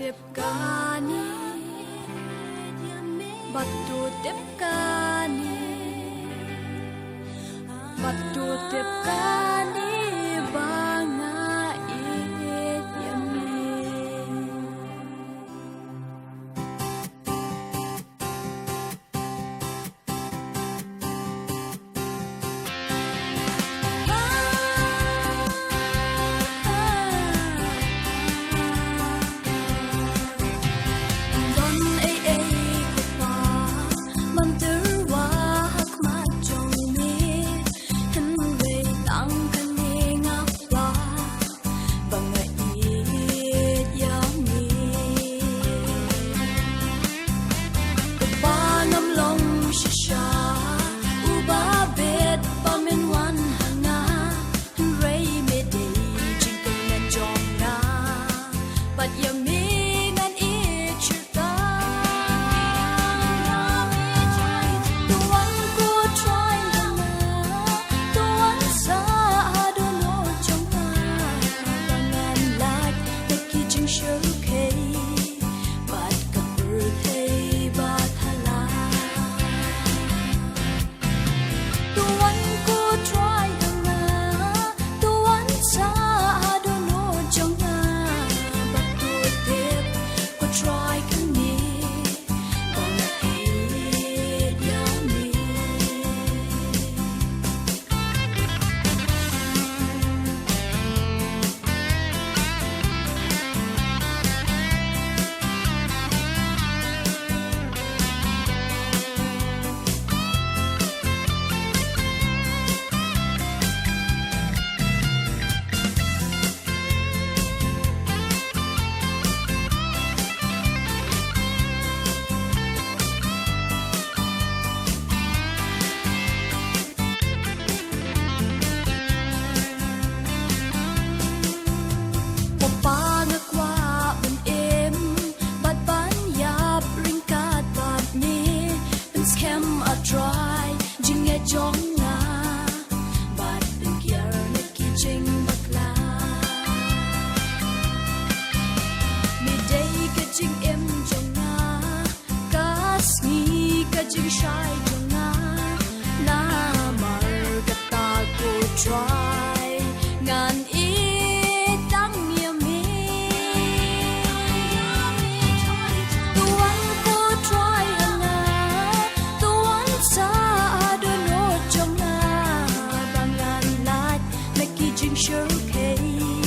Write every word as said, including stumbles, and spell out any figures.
Tip kane, bad to tip kane, bad to tip kane ba nga ïeit ïa me. Ba nga ïeit ïa me. Kpa ngam long shisha uba bit ba men wan ha nga. Hynrei me dei jingkyrmen jong nga. Bad ïa me ngan ïeit shisha. To wan ko Trai ha nga, to wan sa haduh noh jong nga. Ba ngan lait na ki jingshyrkhei bad ka pyrthei ba thala. To wan ko Trai ha nga, to wan sa haduh noh jong nga. Bad to tip ko Trai kane ba nga ïeit ïa me. Ko Pa nga kwah ban im bad ban ïap ryngkat bad me. Pynskhem, A Trai, jingngeit jong nga bad pynkiar na ki jingbakla. Me dei ka jingim jong nga, ka sngi ka jingshai jong nga. Namar kata ko Trai ngan ïeit tang ïa me. To wan ko Trai ha nga, to wan sa haduh noh jong nga. Ba ngan lait na ki jingshyrkhei